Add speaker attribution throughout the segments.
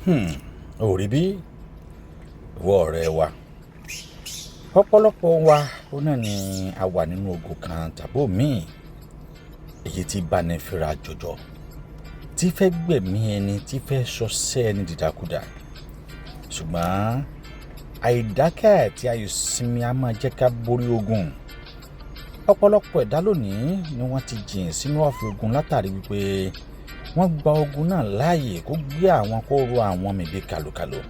Speaker 1: Ò rí bí ìwọ ọ̀rẹ́ wa. Ọ̀pọ̀lọpọ̀ wa, ó náà ni a wà nínú ogun kan tàbí òmíì, èyí tí bá ní fira jọjọ, tí fẹ́ gbẹ̀mí ẹni, tí fẹ́ sọsẹ́ ẹni dìdàkudà. Ṣùgbọ́n àìdákẹ́ àti àìsinmi a máa jẹ́ ká borí ogun. Ọ̀pọ̀lọpọ̀ ẹ̀dá lónìí ni wọ́n ti jìn sínú ọ̀fìn ogun látàrí wípé wọ́n gba ogun náà láàyè kó gbé àwọn kó ro àwọn mì bí kàlòkàlò.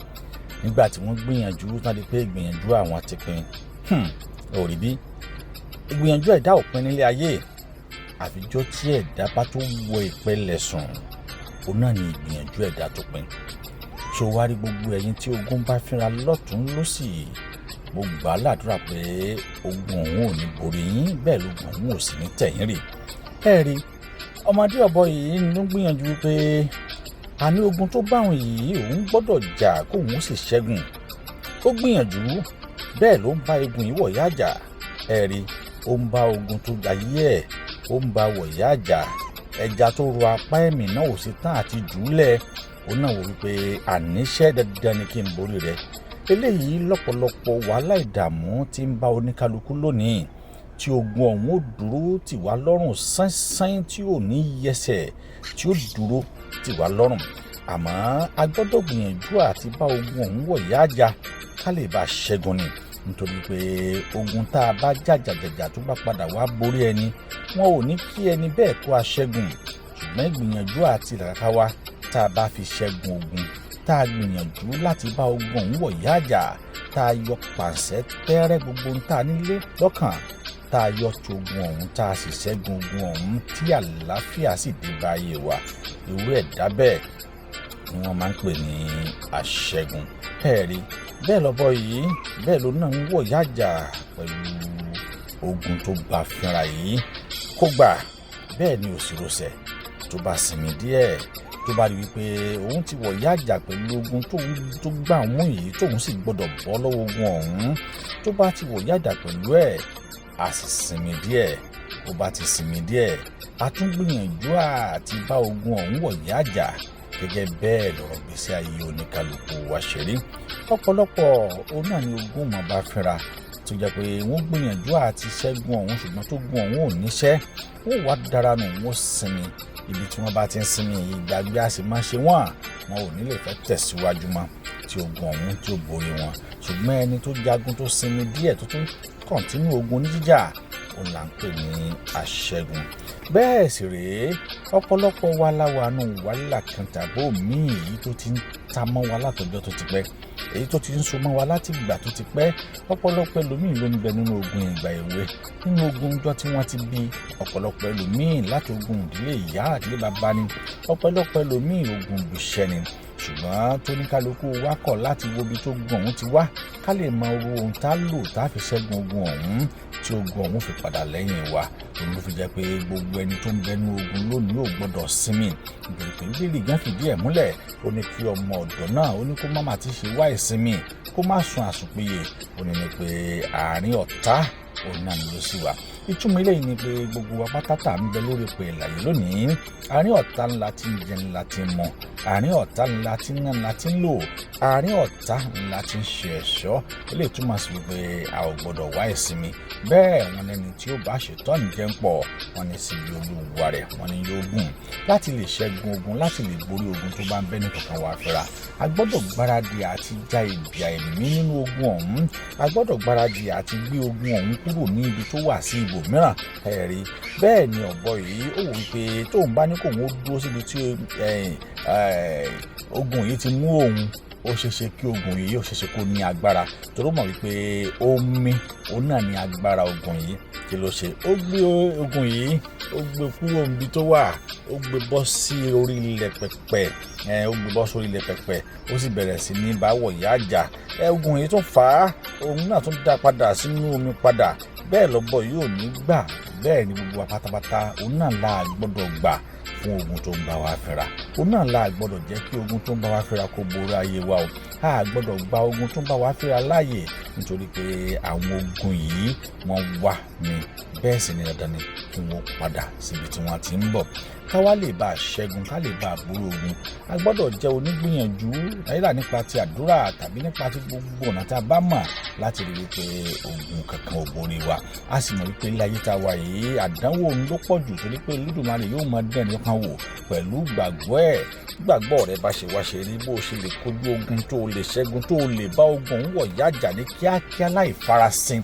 Speaker 1: Nígbà tí wọ́n gbìyànjú tán di pé ìgbìyànjú àwọn ti pin. Ò rí bí ìgbìyànjú ẹ̀dá ò pin nílé ayé. Àfijọ́ tí ẹ̀dá bá tó wọ ìpẹ́lẹ̀ sùn, òun náà ni ìgbìyànjú ẹ̀dá tó pin. Ṣé o wá rí gbogbo ẹ̀yin tí ogun bá fínra lọ́tùn lósì? Mo gbà á ládùrá pé ogun òun ò ní borí yín, bẹ́ẹ̀ lógun òun ò sì ní tẹ̀yìn rì. Ẹ rí, ọmọdé ọ̀bọ yìí ló ń gbìyànjú wípé àní ogun tó bá òun yìí, òun gbọ́dọ̀ jà kóun ó sì ṣẹ́gun. Ó gbìyànjú, bẹ́ẹ̀ ló ń bá ogun yìí wọ̀yá jà. Ẹ rí, ó ń bá ogun tó jayé ẹ̀, ó ń bá wọ̀yá jà. Ẹja tó ro apá ẹ̀mí náà ò sí tán àti jùúlẹ̀. Òun náà wò wípé àníṣe dandan ni kí n borí rẹ̀. Eléyìí lọ́pọ̀lọpọ̀ wàhálà ìdààmú tí ń bá oníkálukú lónìí, tí ogun ọ̀hún ó dúró tì wá lọ́rùn sánsán, tí ò ní yẹsẹ̀, tí ó dúró tì wá lọ́rùn. Àmọ́ a gbọ́dọ̀ gbìyànjú àti bá ogun ọ̀hún wọ̀yá jà ká lè bá ṣẹ́gun ni. Nítorí pé ogun tá a bá jàjàjàjà tó bá padà wá borí ẹni, wọn ò ní kí ẹni bẹ́ẹ̀ kó a ṣẹ́gun. Ṣùgbọ́n ìgbìyànjú àti ìlàkàkà wa tá a bá fi ṣẹ́gun ogun, tá a gbìyànjú láti bá ogun ọ̀hún wọ̀yá jà, tá a yọ pàṣẹ tẹ́rẹ́ gbogbo ohun tá a nílé lọ́kàn, tá a yọ tó ogun ọ̀hún, tá a sì ṣẹ́gun ogun ọ̀hún tí àlàáfíà sì dé bá ayé wa, irú ẹ̀dá bẹ́ẹ̀ ni wọ́n máa ń pè ní aṣẹ́gun. Ẹ rí, bẹ́ẹ̀ lọ́bọ yìí, bẹ́ẹ̀ ló náà ń wọ̀yá jà pẹ̀lú ogun tó bá fínra yìí. Kó gbà bẹ́ẹ̀ ni òsì-rọsẹ̀ tó bá sinmi díẹ̀, tó bá rí wípé òun ti wọ̀yá jà pẹ̀lú ogun tó gbà òun yìí, tóun sì gbọ́dọ̀ bọ́ lọ́wọ́ ogun ọ̀hún, tó bá ti wọ̀yá jà pẹ̀lú ẹ̀, a sì sinmi díẹ̀. Ó bá ti sinmi díẹ̀, a tún gbìyànjú àti bá ogun ọ̀hún wọ̀yá jà. Gẹ́gẹ́ bẹ́ẹ̀ lọ̀rọ̀ gbèsè ayé oníkálukú wa ṣe rí. Ọ̀pọ̀lọpọ̀ òun náà ni ogun mọ̀ bá fínra, tó jẹ́ pé wọ́n gbìyànjú àti ṣẹ́gun ọ̀hún, ṣùgbọ́n tó gun ọ̀hún ò níṣẹ́, wọ́n wá dára nù, wọ́n sinmi. Ibi tí wọ́n bá ti ń sinmi, ìgbàgbé a sì máa ṣe wọ́n, wọn ò ní lè fẹ́ tẹ̀síwájú mọ́ tí ogun ọ̀hún tí ó borí wọn. Ṣùgbọ́n ẹni tó jagun tó sinmi díẹ̀ tó tún kọ̀ntínú ogun ní jíjà, òun là ń pè ní aṣẹ́gun. Bẹ́ẹ̀ sì rèé, ọ̀pọ̀lọpọ̀ wa láwa nù wàhálà kan tàbí òmíì, èyí tó ti ń ta mọ́ wa látọjọ́ tó ti pẹ́, èyí tó ti ń so mọ́ wa láti ìgbà tó ti pẹ́. Ọ̀pọ̀lọpọ̀ ẹlòmíì ló ń bẹ nínú ogun ìgbà èwe, nínú ogun ọjọ́ tí wọ́n ti bí. Ọ̀pọ̀lọpọ̀ ẹlòmíì láti ogun ìdílé ìyá àti bàbá ni. Ọ̀pọ̀lọpọ̀ ẹlòmíì ogun ibiṣẹ́ ni. Ṣùgbọ́n tóníkálukú wa kọ̀ láti wo ibi tó gun ọ̀hún ti wá, ká lè mọ irú ohun tá lò tá fi ṣẹ́gun ogun ọ̀hún tí ogun ọ̀hún fi padà lẹ́yìn wa. Òun ló fi jẹ́ pé gbogbo ẹni tó ń bẹ nínú ogun lónìí ò gbọ́dọ̀ sinmi. Nítorí pé Bíbélì gan fìdí ẹ̀ múlẹ̀, ó ní kí ọmọ ọ̀dọ̀ náà, ó ní kó má má ti ṣe wá ìsinmi, kó má sun àsùnpìyè. Ó ní ní pé àárín ọ̀tá òun náà ni ló sì wà. Ìtumọ̀ eléyìí ni pé gbogbo wa pátá tá ń bẹ lórí ìpè láyé lónìí, àárín ọ̀tá ńlá tí ń jẹ ńlá tí ń mu, àárín ọ̀tá ńlá tí ń ná ńlá tí ń lò, àárín ọ̀tá ńlá tí ń ṣe ẹ̀ṣọ́. Eléyìí túmọ̀ sí wípé a ò gbọ́dọ̀ wá ìsinmi. Bẹ́ẹ̀ wọ́n lẹ́ni tí ó bá ṣètọ́ ní jẹ́ ń pọ̀, wọ́n ní síbi olúwa rẹ̀, wọ́n ní yóò gùn. Láti lè ṣẹ́gun ogun, láti lè borí ogun tó bá ń bẹ ní kankan wá fẹ́ra, a gbọ́dọ̀ gbáradì àti ja ìjà ẹ̀mí nínú ogun ọ̀hún. A gbọ́dọ̀ gbáradì àti gbé ogun ọ̀hún kúrò ní ibi tó wà sí ibòmíràn. Ẹ rí, bẹ́ẹ̀ ni ọ̀bọ yìí ó wò wípé tóun bá ní kóun ó dúró síbi tí ogun yìí ti mú òun, ó ṣeé ṣe kí ogun yìí ó ṣeé ṣe kó ní agbára. Torí ó mọ̀ wípé omi òun náà ní agbára ogun yìí. Kí ló ṣe? Ó gbé ogun yìí, ó gbé kúrò níbi tó wà, ó gbé bọ́ sí orí ilẹ̀ pẹ̀pẹ̀. Ó gbé bọ́ sórí ilẹ̀ pẹ̀pẹ̀, ó sì bẹ̀rẹ̀ sí ní bá wọ̀yá jà. Ogun yìí tún fà á, òun náà tún dá padà sínú omi padà. Bẹ́ẹ̀ lọ́bọ yìí ò ní gbà. Bẹ́ẹ̀ ni gbogbo wa pátápátá òun náà la gbọ́dọ̀ gbà fún ogun tó ń bá wa fínra. Òun náà la gbọ́dọ̀ jẹ́ kí ogun tó ń bá wa fínra kó borí ayé wa o. A gbọ́dọ̀ gba ogun tó ń bá wa fínra láàyè, nítorí pé àwọn ogun yìí, wọ́n wà ní bẹ́ẹ̀ sì ni dandan ni kí wọ́n padà síbi tí wọ́n ti ń bọ̀. Ká wá lè bá a ṣẹ́gun, ká lè bá a borí ogun, a gbọ́dọ̀ jẹ́ onígbìyànjú náírà nípa ti àdúrà tàbí nípa ti gbogbo ọ̀nà tá a bá mọ̀ láti rí wípé ogun kankan ò borí wa. A sì mọ̀ wípé ilé ayé tá a wà yìí, àdánwò ń ló pọ̀ jù, torí pé Olódùmarè yóò máa dán ẹnì kan wò pẹ̀lú gbàgbọ́ ẹ̀. Gbàgbọ́ rẹ bá ṣe wá ṣe rí, bó o ṣe lè kojú ogun, tó o lè ṣẹ́gun, tó o lè bá ogun òun wọ̀ yájà ní kíákíá láì farasin,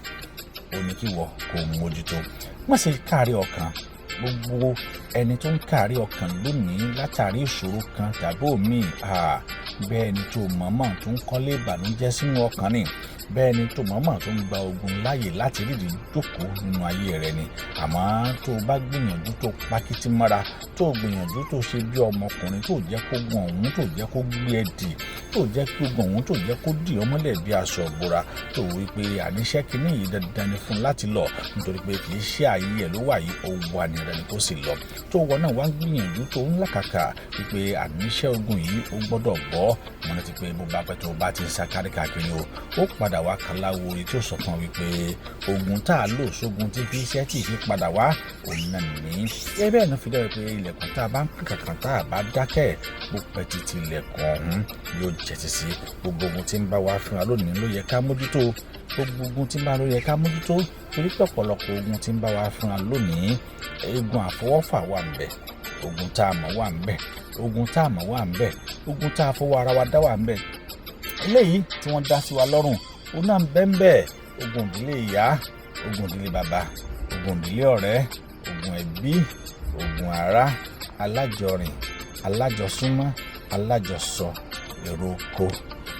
Speaker 1: ó ní kí wọ́n kó mójútó. Má ṣe káàárẹ̀ ọkàn. Gbogbo ẹni tó ń káàárẹ̀ ọkàn lónìí látàrí ìṣòro kan tàbí òmíì, bẹ́ẹ̀ ni tó mọ̀ọ́mọ̀ tó ń kọ́lé ìbànújẹ́ sínú ọkàn ni, bẹ́ẹ̀ ni tó mọ̀ọ́mọ̀ tó ń gba ogun láàyè láti rídìí jókòó nínú ayé rẹ ni. Àmọ́ tó o bá gbìyànjú, tó pákítí mọ́ra, tó o gbìyànjú, tó ṣe bí ọmọkùnrin, tó jẹ́ kó gun ọ̀hún, tó jẹ́ kó gbé ẹ dì, tó jẹ́ kí ogun ọ̀hún, tó jẹ́ kó dì ọ́ mọ́lẹ̀ bí aṣọ ìbora, tó wí pé àníṣe kínní yìí dandan ni fún láti lọ, nítorí pé kì í ṣe ààyè ẹ̀ ló wà yìí, ó wà ní rẹ ni kó sì lọ, tó wọ náà wá ń gbìyànjú, tó ń làkàkà wípé àníṣe ogun yìí ó gbọ́dọ̀ bọ́, mo ní ti pé bó bá pẹ́, tó bá ti ń sá kárí káàkiri o, ó padà wá kaláwo orí tí ó sọ fún ọ wípé ogun tá a lò sógun tí fi iṣẹ́ tí fi padà wá òun náà ní. Ẹ bẹ́ẹ̀ náà fi dẹ́ pé ilẹ̀kùn tá a bá ń kàn kankan, tá a bá dákẹ́, bó pẹ́ títí, ilẹ̀kùn ọ̀hún yóò jẹ́ ti sí. Gbogbo ogun tí ń bá wa fúnra lónìí ló yẹ ká mójútó. Gbogbo ogun tí ń bá ló yẹ ká mójútó, torí pé ọ̀pọ̀lọpọ̀ ogun tí ń bá wa fúnra lónìí, egun àfọwọ́fà wà ń bẹ̀, ogun tá a mọ̀ wà ń bẹ̀, ogun tá a mọ̀ wà ń bẹ̀, ogun tá a fọwọ́ ara wa dá wà ń bẹ̀, eléyìí tí wọ́n dá sí wa lọ́rùn ó náà ń bẹ́ ń bẹ̀, ogun ìdílé ìyá, ogun ìdílé bàbá, ogun ìdílé ọ̀rẹ́, ogun ẹbí, ogun ará, alájọrìn, alájọsúnmọ́, alájọsọ, èrò oko,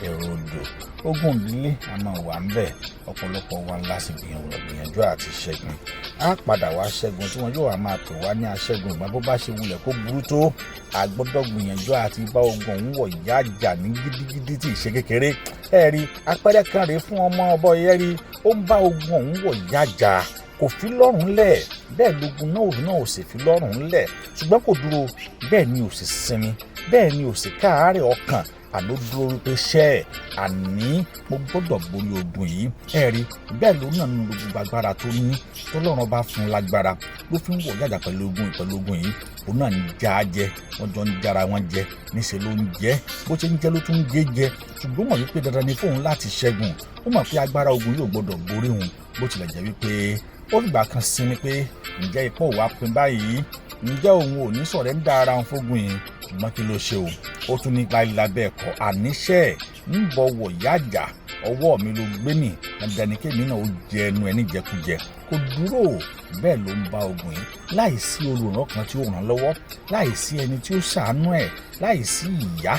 Speaker 1: èrò odò, ogun ìdílé a máa wà ń bẹ̀. Ọ̀pọ̀lọpọ̀ wa ńlá sì gbìyànjú àti ṣẹ́gun. Á padà wá ṣẹ́gun tí wọn yóò wá máa pè wá ní aṣẹ́gun. Ìgbà bó bá ṣe wulẹ̀ kó burú tó, a gbọ́dọ̀ gbìyànjú àti bá ogun òun wọ̀ yájà ní gidigidi tí ì ṣe kékeré. Ẹ rí apẹ̀rẹ̀ kan rèé fún ọmọ ọbọ yẹn rí, ó ń bá ogun òun wọ̀ yájà, kò fi lọ́rùn lẹ̀, bẹ́ẹ̀ lógun náà òun náà ò sì fi lọ́rùn lẹ̀, ṣùgbọ́n kò dúró, bẹ́ẹ̀ ni ò sì sinmi, bẹ́ẹ̀ ni ò sì káàárẹ̀ ọkàn. Àló dúró wípé ṣẹ́ ẹ̀, àní mo gbọ́dọ̀ borí ogun yìí. Ẹ rí bẹ́ẹ̀ ló náà nínú gbogbo agbára tó ní, tọ́lọ́run bá fún un lágbára, ló fi ń wọ̀ jàjà pẹ̀lú ogun yìí. Òun náà ń já jẹ, wọ́n jọ ń jára wọn jẹ, níṣẹ́ ló ń jẹ, bó ṣe ń jẹ ló tún ń gé jẹ, ṣùgbọ́n mọ̀ wípé dandan ni fóun láti ṣẹ́gun. Ó mọ̀ pé agbára ogun yóò gbọ́dọ̀ borí òun, bó tilẹ̀ jẹ́ wípé ó fìgbà kan sinmi pé ǹjẹ́ ipò wàá pin báyìí, ǹjẹ́ òun ò ní sọ̀rẹ́ ń dá ara òun fógun yìí? Ṣùgbọ́n kí ló ṣe o? Ó tún ní lábẹ́ ẹ̀kọ́, àníṣe ń bọ̀ wọ̀ yájà, ọwọ́ mi ló gbé mi, dandan ni kémi náà ó jẹ ẹnu ẹ níjẹkújẹ. Kò dúró, bẹ́ẹ̀ ló ń bá ogun yìí láì sí olùrànlọ́wọ́ kan tí ó ràn lọ́wọ́, láì sí ẹni tí ó ṣàánú ẹ̀, láì sí ìyá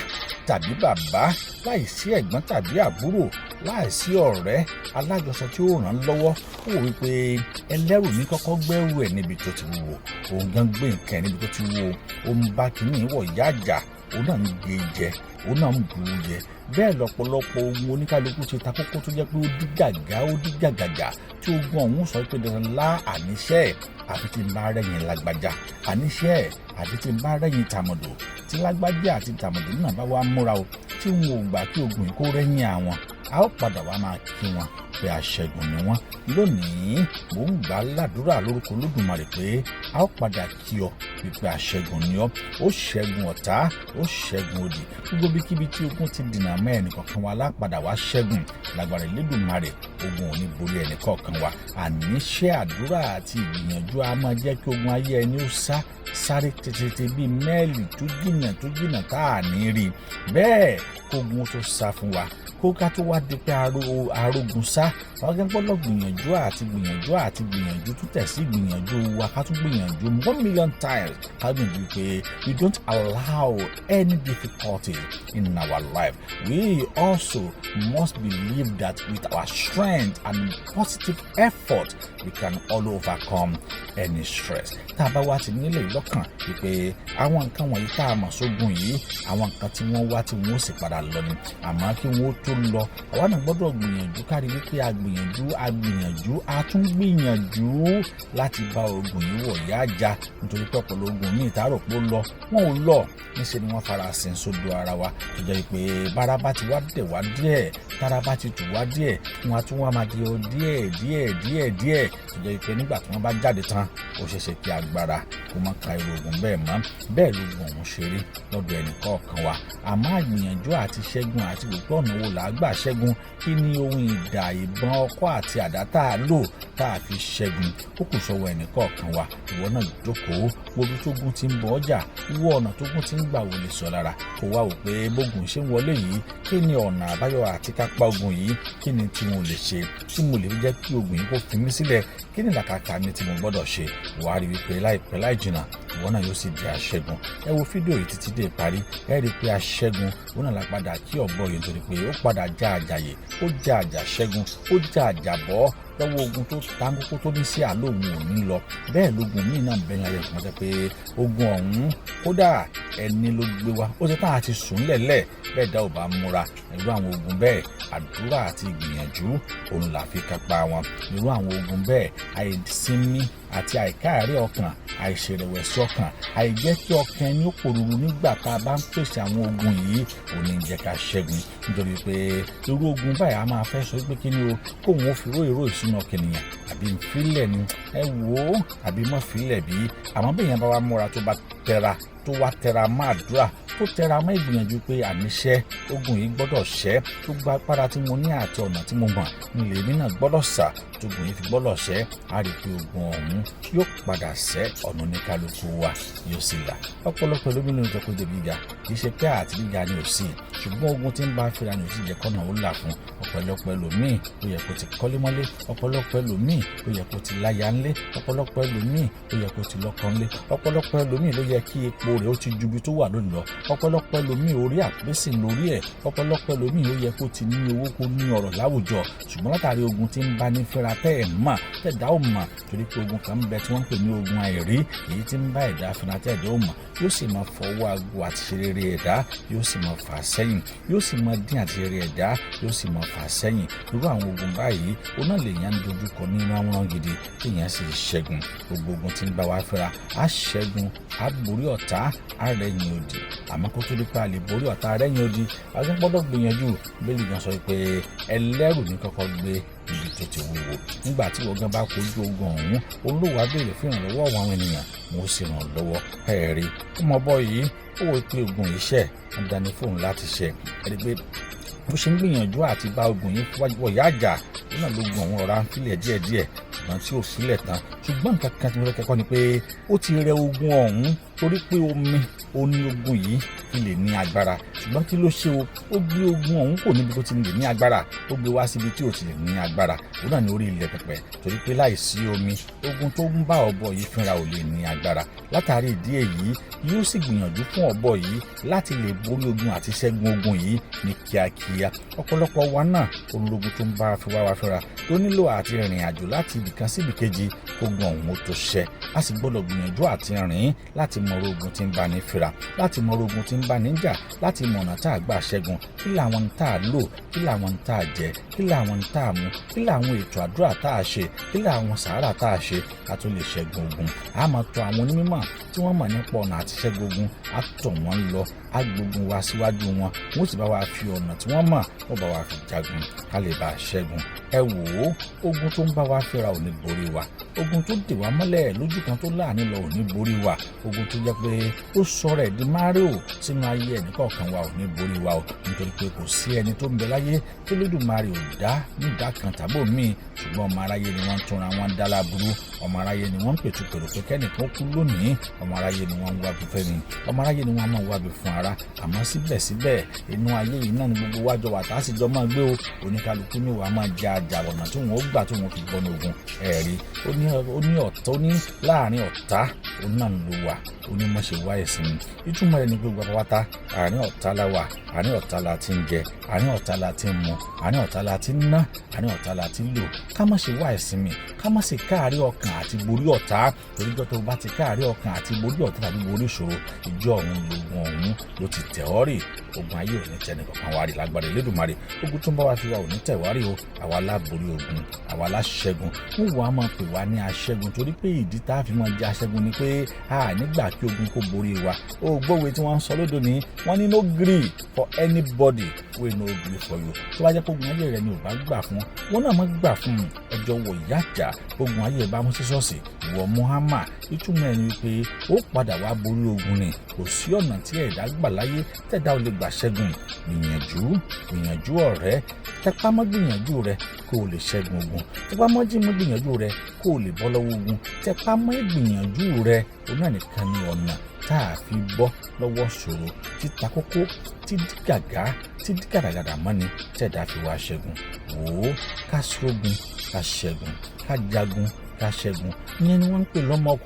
Speaker 1: tàbí bàbá, láì sí ẹ̀gbọ́n tàbí àbúrò, láì sí ọ̀rẹ́ alájọsọ tí ó ràn lọ́wọ́. Ó wò wípé ẹlẹ́rù ní kọ́kọ́ gbẹ́rù ẹ̀ níbi tó ti wúwo, òun gan gbé nǹkan ẹ̀ níbi tó ti wúwo. Ó ń bá kínní wọ̀ yájà, òun náà ń gé jẹ, òun náà ń bù ú jẹ. Bẹ́ẹ̀ lọ́pọ̀lọpọ̀ ogun oníkálukú ṣe ta kókó, tó jẹ́ pé ó dí gàgá, ó dí gàgàgà, tí ogun ọ̀hún sọ pé dandan lá, àníṣe àfi tí n bá rẹ̀yìn lágbájá, àníṣe àfi tí n bá rẹ̀yìn tàmọ̀dò. Tí lágbájá àti tàmọ̀dò náà bá wá múra o, tí wọn ò gbà kí ogun yìí kó rẹ́yìn àwọn, a ó padà wá máa kí wọn pé aṣẹ́gun ni wọ́n. Lónìí, mò ń gbà á ládùúrà lórúkọ Olódùmarè pé a ó padà kí ọ wípé aṣẹ́gun ni ọ́. Ó ṣẹ́gun ọ̀tá, ó ṣẹ́gun òdì. Gbogbo ibikíbi tí ogun ti dìnnà mọ́ ẹnìkọ̀ọ̀kan wa, lápadà wá ṣẹ́gun lágbára Elédùmarè. Ogun ò ní borí ẹnìkọ̀ọ̀kan wa. Àníṣe àdúrà àti ìgbìyànjú a máa jẹ́ kí ogun ayé ẹni ó sá sáré tètè bíi mẹ́ẹ̀lì tó jìnà tó jìnà tá à ní rí bẹ́ẹ̀, kógun tó sá fún wa, kó ká tó wá di pé arógun sá. Àwọn gẹ́gẹ́ gbọ́dọ̀ gbìyànjú àti gbìyànjú àti gbìyànjú, tún tẹ̀ sí gbìyànjú wa, ká tún gbìyànjú 1 million times, ká gbìyànjú pé we don't allow any difficulty in our life. We also must believe that with our strength and positive effort, we can all overcome any stress. Tá a bá wá ti nílẹ̀ lọ́kàn wípé àwọn nǹkan wọ̀nyí tá a mọ̀ sógun yìí, àwọn nǹkan tí wọ́n wá tí wọ́n sì padà lọ ni, àmọ́ kí wọ́n tó lọ, àwa náà gbọ́dọ̀ gbìyànjú kárí wípé a gbìyànjú, a gbìyànjú, a tún gbìyànjú láti bá ogun yìí wọ̀ yá já, nítorí pé ọ̀pọ̀lọpọ̀ lógun míì tá a rò pé ó lọ, wọn ò lọ. Níṣẹ́ ni wọ́n fara sin sódò ara wa, tó jẹ́ pé bára bá ti wá dẹ̀ wá díẹ̀, tára bá ti tù wá díẹ̀, wọn á tún wá máa di ọ díẹ̀ díẹ̀ díẹ̀ díẹ̀, tó jẹ́ pé nígbà tí wọ́n bá jáde tán, ó ṣeéṣe kí agbára kó má ka irú ogun bẹ́ẹ̀ mọ́. Bẹ́ẹ̀ lógun ọ̀hún ṣe rí lọ́dọ̀ ẹnì kọ̀ọ̀kan wa. Àmọ́ àgbìyànjú àti ṣẹ́gun àti gbogbo ọ̀nà wo là á gbà ṣẹ́gun, kí ni ohun ìdà, ìbọn, ọkọ́ àti àdá tá a lò tá a fi ṣẹ́gun, ó kù sọ́wọ́ ẹnì kọ̀ọ̀kan wa. Ìwọ náà jókòó, wo bí tógun ti ń bọ̀ ọjà, wo ọ̀nà tógun ti ń gbà wọlé sọ lára, kó wá wò pé bógun ṣe ń wọlé yìí, kí ni ọ̀nà àbáyọ àti kápá ogun yìí, kí ni tí mo lè ṣe tí mo lè fi jẹ́ kí ogun yìí kó fi mí sílẹ̀, kí ni làkàkà mi tí mo gbọ́dọ̀ ṣe. Wàá rí wípé láìpẹ́ láì jìnnà, ìwọ náà yóò sì di aṣẹ́gun. Ẹ wo fídíò yìí títí dé ìparí, ẹ rí i pé aṣẹ́gun òun náà la padà kí ọ̀bọ yìí, nítorí pé ó padà já àjàyè, ó já àjà ṣẹ́gun, ó já àjàbọ́ lọ́wọ́ ogun tó táńkókó tó ní sí àlọ́ òun ò ní lọ. Bẹ́ẹ̀ lógun míì náà bẹ́ẹ̀ ní ayé kan jẹ́ pé ogun ọ̀hún kódà ẹni ló gbé wa, ó ti tán àti sùn lẹ̀lẹ̀ bẹ́ẹ̀ dá ò bá múra. Irú àwọn ogun bẹ́ẹ̀, àdúrà àti ìgbìyànjú òun là fi kápá wọn. Irú àwọn ogun bẹ́ẹ̀, àìsinmi àti àìkáàárẹ̀ ọkàn, àìṣèrẹ̀wẹ̀sì ọkàn, àìjẹ́ kí ọkàn ẹni ó pòrúurú nígbà tá a bá ń pèsè àwọn ogun yìí, ò ní jẹ́ ká ṣẹ́gun. Nítorí pé irú ogun báyìí a máa fẹ́ sọ pé kí ni o, kóun ó fi ró ìró ìsúná ọkàn ènìyàn, àbí nfilẹ̀ ni ẹ wò ó, àbí mọ́ filẹ̀ bí. Àmọ́ bí èèyàn bá wá múra, tó bá tẹra, tó wá tẹra mọ́ àdúrà, tó tẹra mọ́ ìgbìyànjú pé àníṣe ogun yìí gbọ́dọ̀ ṣẹ́, tó gba agbára tí mo ní àti ọ̀nà tí mo mọ̀ nílé mi náà gbọ́dọ̀ sà tógun yìí fi gbọ́dọ̀ ṣẹ́, á rí i pé ogun ọ̀hún yóò padà ṣẹ́, ọ̀nà oníkálukú wa yóò sì là. Ọ̀pọ̀lọpọ̀ lómìnira ló jẹ́ kó débi gíga, kì í ṣe pé àti gíga ni ò sí, ṣùgbọ́n ogun tí ń bá fínra ni ò sì jẹ́ kọ́nà ó là fún. Ọ̀pọ̀lọpọ̀ ẹlòmíì ó yẹ kó ti kọ́lé mọ́lé, ọ̀pọ̀lọpọ̀ ẹlòmíì ó yẹ kó ti láya ńlé, ọ̀pọ̀lọpọ̀ ẹlòmíì ó yẹ kó ti lọ́kọ ńlé, ọ̀pọ̀lọpọ̀ ẹlòmíì ló yẹ kí epo rẹ̀ ó ti ju ibi tó wà lónìí lọ, ọ̀pọ̀lọpọ̀ ẹlòmíì orí àpèsè lórí ẹ̀, ọ̀pọ̀lọpọ̀ ẹlòmíì ó yẹ kó ti ní owó, kó ní ọrọ̀ láwùjọ, ṣùgbọ́n látàrí ogun tí ń bá ní fínra tẹ́ ẹ̀ mọ̀, tẹ̀dá ò mọ̀, torí pé ogun kan ń bẹ tí wọ́n ń pè ní ogun àìrí, èyí tí ń bá ẹ̀dá fínra tẹ̀dá ò mọ̀, yóò sì máa fọwọ́ aago àti ṣe rere ẹ̀dá, yóò sì máa fà sẹ́yìn, yóò sì máa dín àti rere ẹ̀dá, yóò sì máa fà sẹ́yìn. Irú àwọn ogun báyìí ó náà lè yàn dojú kọ ní ránran gidi tí èèyàn sì ṣẹ́gun. Gbogbo ogun tí ń bá wa fínra, á ṣẹ́gun, á borí ọ̀tá, á rẹ̀yìn odi. Àmọ́ kó tó di pé a lè borí ọ̀tá, rẹ̀yìn odi, a tún gbọ́dọ̀ gbìyànjú. Bíbélì gan sọ pé ẹlẹ́rù ní kọ́kọ́ gbé ibi tó ti wúwo. Nígbà tí wọ́n gan bá kojú ogun ọ̀hún, Olúwa béèrè fún ìrànlọ́wọ́ àwọn ènìyàn, wọn ó sì ràn lọ́wọ́. Ẹ̀rí ọmọ bọ́ yìí, ó wò pé ogun yìí ṣẹ̀ ń dání fóun láti ṣe. Ẹ̀rí pé bó ṣe ń gbìyànjú àti bá ogun yìí wọ ìyá àjà, ó náà lógun ọ̀hún rọra ń filẹ̀ díẹ̀díẹ̀, ṣùgbọ́n tí ò filẹ̀ tán. Ṣùgbọ́n nǹkan kan tí mo fẹ́ kẹ́kọ̀ọ́ ni pé ó ti rẹ ogun ọ̀hún, torí pé omi ó ní ogun yìí fi lè ní agbára. Ṣùgbọ́n kí ló ṣe o? Ó gbé ogun ọ̀hún kò níbi tó ti lè ní agbára, ó gbé wá síbi tí ò ti lè ní agbára, òun náà ní orí ilẹ̀ pẹ̀pẹ̀, torí pé láìsí omi, ogun tó ń bá ọ̀bọ yìí fínra ò lè ní agbára. Látàrí ìdí èyí, yóò sì gbìyànjú fún ọ̀bọ yìí láti lè borí ogun àti ṣẹ́gun ogun yìí ní kíákíá. Ọ̀pọ̀lọpọ̀ wa náà, ológun tó ń bá fi wá wa fínra tó nílò àti rìnrìn àjò láti ibìkan sí ibìkejì, ogun ọ̀hún ó tó ṣẹ, a sì gbọ́dọ̀ gbìyànjú àti rìn láti mọ ogun tí ń bá ní fínra, láti mọ ogun tí ń bá ní jà, láti mọ ọ̀nà tá a gbà ṣẹ́gun, kí làwọn tá a lò, kí làwọn tá a jẹ, kí làwọn tá a mu, kí làwọn ètò àdúrà tá a ṣe, kí làwọn sàárà tá a ṣe ká tó lè ṣẹ́gun ogun. A máa tọ̀ àwọn onímọ̀ tí wọ́n mọ̀ nípa ọ̀nà àti ṣẹ́gun ogun, á tọ̀ wọ́n lọ, á gbógun wa síwájú wọn, wọ́n sì bá wa fi ọ̀nà tí wọ́n mọ̀, wọ́n bá wa fi jagun ká lè bá a ṣẹ́gun. Ẹ wò ó, ogun tó ń bá wa fínra ò ní borí wa. Ogun tó dè wá mọ́lẹ̀ lójú kan tó láàánú lọ ò ní borí wa. Ogun tó jẹ́ pé ó sọ̀rọ̀ ẹ̀ di Mario sínú ayé ẹnìkọ̀ọ̀kan wa ò ní borí wa o, nítorí pé kò sí ẹni tó ń bẹ láyé tó Olódùmarè ò dá ní ìdá kan tàbí òmíì. Ṣùgbọ́n ọmọ aráyé ni wọ́n ń túnra wọn dá láburú, ọmọ aráyé ni wọ́n ń pètùpèrò pé kẹ́nìkan kú lónìí, ọmọ aráyé ni wọ́n ń wábi fẹ́ni, ọmọ aráyé ni wọ́n máa ń wábi fún ara. Àmọ́ síbẹ̀síbẹ̀, inú ayé yìí náà ni gbogbo wájọ wà tá a sì jọ máa gbé o. Oníkálukú ní wàá máa jẹ àjà ọ̀nà tí wọ́n ó gbà tí wọ́n fi bọ́nu ogun. Ẹ̀rí ó ní ọ̀tá, ó ní láàrin ọ̀tá ó náà ló wà, ó ní mọ̀ṣẹ̀ wá ìsinmi. Ìtumọ̀ rẹ̀ ní gbogbo apáta, àárín ọ̀tá la wà, àárín ọ̀tá la ti ń jẹ, àárín ọ̀tá la ti ń mu, àárín ọ̀tá la ti ń ná, àárín ọ̀tá la ti ń lò. Ká má ṣe wá ìsinmi, ká má ṣe káàárẹ̀ ọkàn àti borí ọ̀tá, torí ìjọ tó bá ti káàárẹ̀ ọkàn àti borí ọ̀tá tàbí borí ìṣòro, ìjọ ọ̀hún lògùn ọ̀hún ló ti tẹ̀ ọ́ rì. Ogun ayé ò ní tẹ̀ ní kankan wá rí lágbára Elédùmarè. Ogun tó ń bá wa fi wa ò ní tẹ̀ wá rí o. Àwa la borí ogun, àwa la ṣẹ́gun. Ń wàá máa pè wá ní aṣẹ́gun, torí pé ìdí tá a fi máa jẹ́ aṣẹ́gun ni pé a nígbà kí ogun kó borí wa. Ó gbówe tí wọ́n ń sọ lódò ní wọ́n ní, "No gree for anybody wey no gree for you." Tó bá jẹ́ pé ogun ayé rẹ ni ò bá gbà fún wọn náà, má gbà fún ẹjọ́ wọ̀ ìyájà. Ogun ayé bá mú sísọ́ọ̀sì, ìwọ mú hámà. Ìtumọ̀ ẹ̀ ni pé ó padà wá borí ogun ni. Kò sí ọ̀nà tí ẹ̀dá gbà láyé tẹ̀dá ò lè gbà ṣẹ́gun. Gbìyànjú, gbìyànjú ọ̀rẹ́, tẹpá mọ́ gbìyànjú rẹ kó o lè ṣẹ́gun ogun. Tẹpá mọ́ jí mọ́ gbìyànjú rẹ kó o lè bọ́ lọ́wọ́ ogun. Tẹpá mọ́ ìgbìyànjú rẹ, òun náà nìkan ni ọ̀nà tá a fi bọ́ lọ́wọ́ ṣòro títa kókó, tí dí gàgá, tí dí gàdàgàdà mọ́ni tẹ̀dá fi wá ṣẹ́gun. Wò ó, ká ṣógun, ká ṣẹ́gun, ká jagun, ká ṣẹ́gun, ìyẹn ni wọ́n ń pè lọ́mọkùnrin.